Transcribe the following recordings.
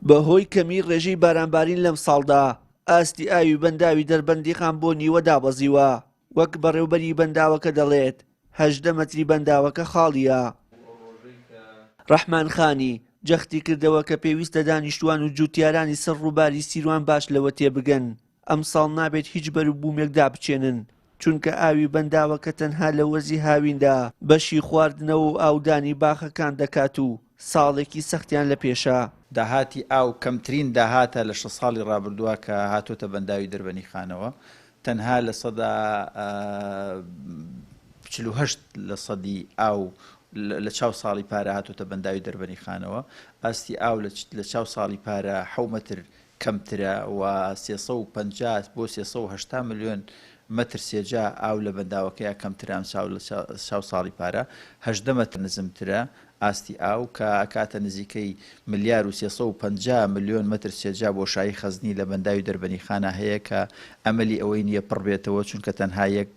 بەهۆی کەمیی ڕێژەی بارانبارین لەمساڵدا، ئاستی ئاوی بەنداوی دەربەندیخان بۆ نیوە دابەزیوە، وەک بەڕێوبەری بەنداوەکە دەڵێت، 18 مەتری بەنداوەکە خاڵییە. ڕەحمان خانی، جەختی کردەوە کە پێویستە دانیشتووان و جووتیارانی سەر ڕووباری سیروان باش لەوە تێبگەن، ئەمساڵ نابێت هیچ بەروبوومێک دابچێنن، چونکە ئاوی بەنداوەکە تەنها لە وەرزی هاویندا بەشی خواردنەوە و ئاودانی باخەکان دەکات و ساڵێکی سەختیان لە پێشە. داهاتی ئاو کەمترین داهاتە لە شەست ساڵی ڕابردووە کە هاتۆتە بەنداوی دەربەنیخانەوە، تەنها 48% لە سەدی ئاو لە چاو ساڵی پارە هاتۆتە بەنداوی دەربەنیخانەوە، ئاستی ئاو لە چاو ساڵی پارە حەو مەتر کەمترە و 350 بۆ 380 ملیۆن مەتر سێجا ئاو لە بەنداوەکەیا کەمترە ئەم چاو لە چاو ساڵی پارە 18 مەتر نزمترە ئاستی ئاو کە ئەکاتە نزیکەی ملیار و 350 ملیۆن مەتر سێجا بۆشایی خەزنی لە بەنداوی دەربەنیخانە هەیە کە ئەمەلی ئەوەی نییە پڕ بێتەوە چونکە تەنها یەک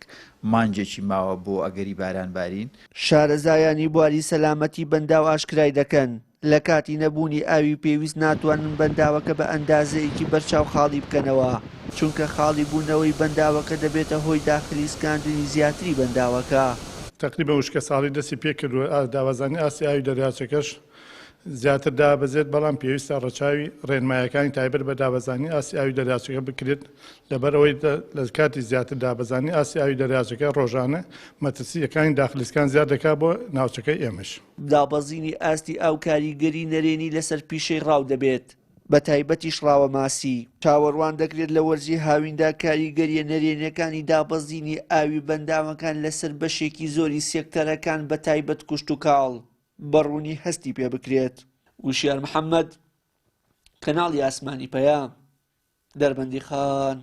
مانگێکی ماوە بۆ ئەگەری باران بارین. شارەزایانی بواری سەلامەتی بەنداو ئاشکرای دەکەن، لە کاتی نەبوونی ئاوی پێویست ناتوانن بەنداوەکە بە ئەندازەیەکی بەرچاو خاڵی بکەنەوە، چونکە خاڵی بوونەوەی بەنداوەکە دەبێتە هۆی داخلیسکاندنی زیاتری بەنداوەکە. تەقریبەن وشکەساڵی دەستی پێکردووە، دابەزاندنی ئاستی ئاوی دەریاچەکەش زیاتر دابەزێت، بەڵام پێویستە ڕەچاوی ڕێنمایەکانی تایبەت بە دابەزاندنی ئاستی ئاوی دەریاچەکە بکرێت، لەبەرئەوەی لە کاتی زیاتر دابەزاندنی ئاستی ئاوی دەریاچەکە ڕۆژانە مەترسییەکانی داخلیسکان زیاد دەکات بۆ ناوچەکەی ئێمەش. دابەزینی ئاستی ئاو کاریگەری نەرێنی لەسەر پیشەی ڕاو دەبێت، بەتایبەتیش ڕاوە ماسی. چاوەڕوان دەکرێت لە وەرزی هاویندا کاریگەرییە نەرێنیەکانی دابەزینی ئاوی بەنداوەکان لەسەر بەشێکی زۆری سێکتەرەکان بەتایبەت کشتوکاڵ بەڕوونی هەستی پێبکرێت. وشیار محەمەد، کەناڵی ئاسمانی پەیام، دەربەندیخان.